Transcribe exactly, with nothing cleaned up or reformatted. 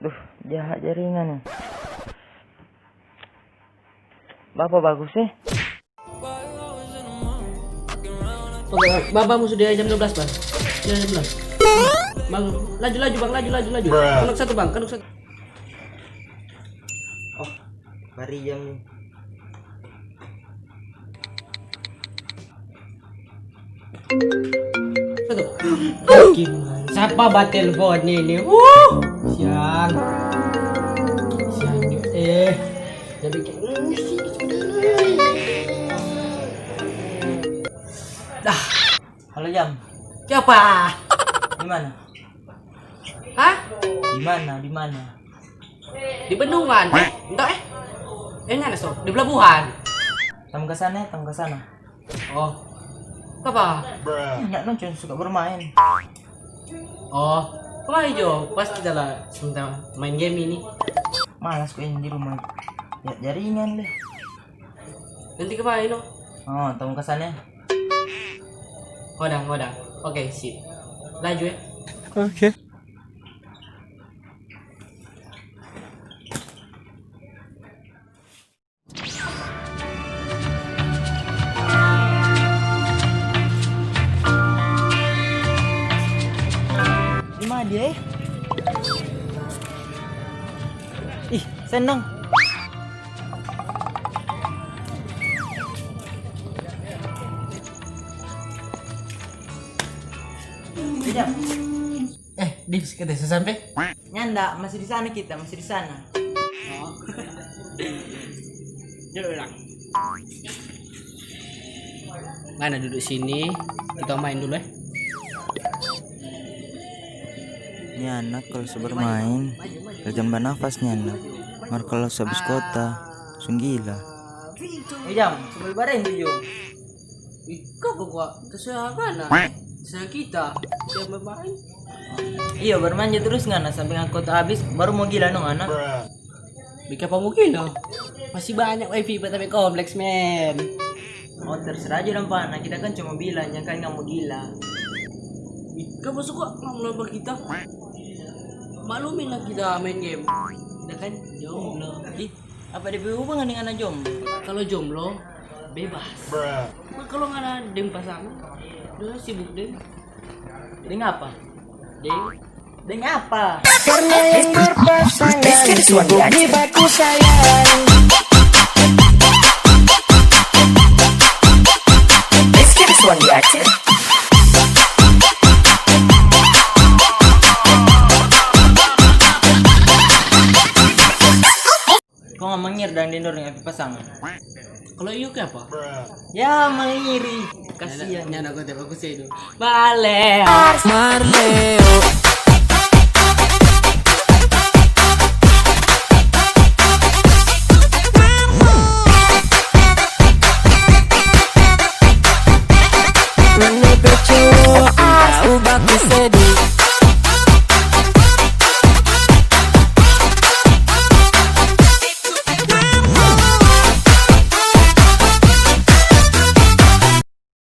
Duh, jaha jaringan ni. Bapa bagus eh. Oke, Bang. Bang, Bang, musuh dia jam dua belas, Bang. Dia jam dua belas. Bang, laju, laju, Bang, laju, laju, laju. Kanok satu, Bang, kanok satu. Oh, mari jam ni. Satu. Gimana? Siapa batelpon ini? Uh, siang. Siang juga. Eh, jadi kayak musik. Dah. Halo, Jam. Siapa? Di mana? Hah? Di mana? Di mana? Di bendungan. Entah eh. Eh, mana so? Di pelabuhan. Tong ka sana, tong ka sana. Oh. Kapa? Enggak dong, cuma suka bermain. Oh. Kemari jo, pas kita lah sebentar main game ini. Malas ko ini di rumah. Ya, jaringan deh. Nanti kemari no. Oh, tong ka sana. Ngodang, ngodang. Oke, sip. Laju ya. Oke. Di mana dia eh? Ih, senang. Jam. Eh, Dips, kita so sampe? Nyanda, masih di sana kita, masih di sana. Oh. Duduk ulang. Mana duduk sini? Kita main dulu eh. Ni anak kalu so bermain, jang banafas ni anak. Mar kalu so habis kota, sung gila. Eh, Jam, sambil bareng tu, Jam. Ih, kau kok kuat? Terserah ngana. Terserah kita. Siapa main? Iyo, bermain ja terus ngana sampe ngana kota habis, baru mo gila no ngana. Bikin apa mo gila? Masih banyak wifi tapi kompleks, men. Oh, terserah aja dong, Pak. Nah, kita kan cuma bilang, jangan kan nggak mau gila. Ih, kau masuk kok nggak mau lomba kita? Maklumin lah kita main game. Kita kan jomblo. Ih, apa ada hubungan dengan anak jomblo? Kalau jomblo, bebas. Cuma kalau nggak ada deng pasangan, udah sibuk deng. Deng apa? Deng. Deng apa? Karena yang berpasangan sibuk di baku sayang. Kau nggak mengir dan dendor dengan pasangan? Kalau iyo ke apa? Ya, mengiri. Kasihan. Nyanda, nyanda, aku tidak bagus ya itu. Marleo. Marleo.